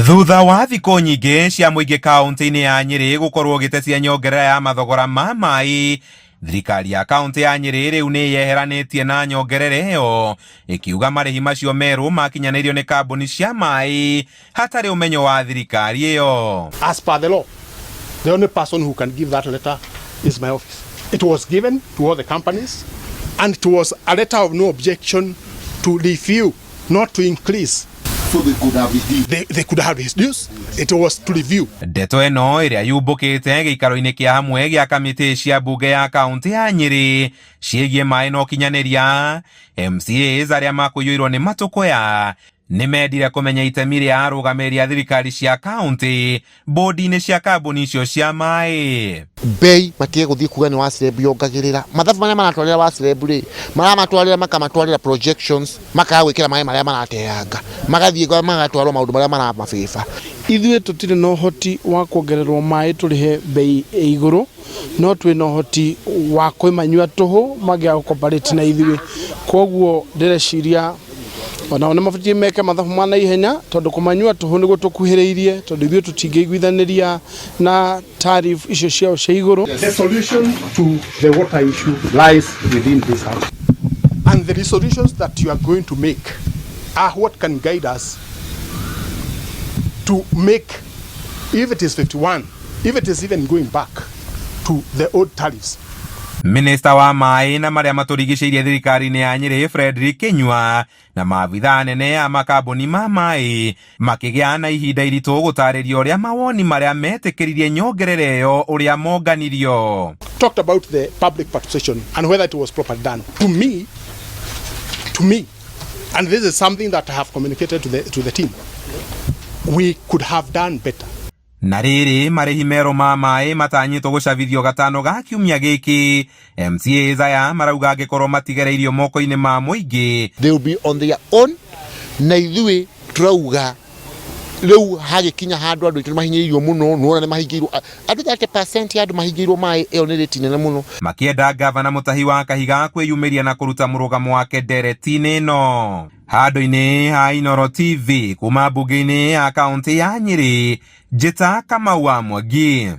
Thutha wa thikũ nyingĩ cia mũingĩ kaũntĩ-inĩ ya Nyĩrĩ gũkorwo ũgĩtetia nyongerera ya mathogora ma maĩ, thirikari ya kaũntĩ ya Nyĩrĩ rĩu nĩ yeheranĩtie na nyongerera ĩyo, ĩkiuga marĩhi macio merũ makinyanĩirio nĩ kambuni cia maĩ hatarĩ ũmenyo wa thirikari ĩyo. As per the law, the only person who can give that letter is my office. It was given to all the companies and it was a letter of no objection to review, not to increase. So they could have reduced. They could have reduced. It was to review. Ndeto ĩno ĩrĩa yumbũkĩte gĩikaro-inĩ kĩa hamwe gĩa kamĩtĩ cia mbunge ya kaũntĩ ya Nyĩrĩ ciĩgiĩ maĩ na ũkinyanĩria, MCAs arĩa makũiyũirwo nĩ matũkũya nĩ mendire kũmenya itemi rĩa arũgamĩrĩri a thirikari cia kaũntĩ bũndi-inĩ cia kambuni icio cia maĩ. Bei matige gũthiĩ kuga nĩ WASREB yongagĩrĩra mathabu marĩa maratwarĩra WASREB rĩ, maramatwarĩra makamatwarĩra projections, makaga gwĩkĩra maĩ marĩa marateanga, magathiĩ magatwarwo maũndũ marĩa maramabĩba. Ithuĩ tũtirĩ na ũhoti wa kuongererwo maĩ tũrĩhe bei ĩ igũrũ, no twĩ na ũhoti wa kwĩmanyua tũhũ mangĩaga gũ na ithuĩ. Koguo ndĩreciria onao nĩ mabatiĩ meke mathabu ma naihenya, tondũ kũmanyua tũhũ nĩguo tũkuhĩrĩirie, tondũ ithuĩ tũtingĩiguithanĩria na tariff icio ciao cia igũrũ. The solution to the water issue lies within this house. And the resolutions that you are going to make are what can guide us to make, if it is 51, if it is even going back to the old tariffs. Minista wa maĩ na marĩa matũrigicĩirie thirikari-inĩ ya Nyĩrĩ Frederick Kinyua na maabithaa anene a makambuni ma maĩ makĩgĩa na ihinda iritũ gũtarĩria ũrĩa mawoni marĩa metĩkĩririe nyongerera ĩyo ũrĩa monganirio. Talked about the public participation and whether it was properly done. To me, and this is something that I have communicated to the team, we could have done better. Na rĩrĩ, marĩhi merũ ma maĩ matanyĩtwo gũcabithio gatano ga kiumia gĩkĩ. MCAs aya marauga angĩkorwo matigereirio moko-inĩ ma mũingĩ, they will be on their own. Na ithuĩ turauga rĩu hagĩkinya handũ andũ aitũ nĩ mahinyĩrĩirio mũno, nĩwona nĩ mahingĩirwo andũ 30% ya andũ mahingĩirwo maĩ, ĩyo nĩ rĩti nene mũno. Makĩenda gavana Mutahi wa Kahiga kwĩyumĩria na kũruta mũrũgamo wake ndereti-inĩ ĩno. Handũ-inĩ ha Inooro TV kuma mbunge-inĩ ya kaũntĩ ya Nyĩrĩ, njĩta Kamau wa Mwangi.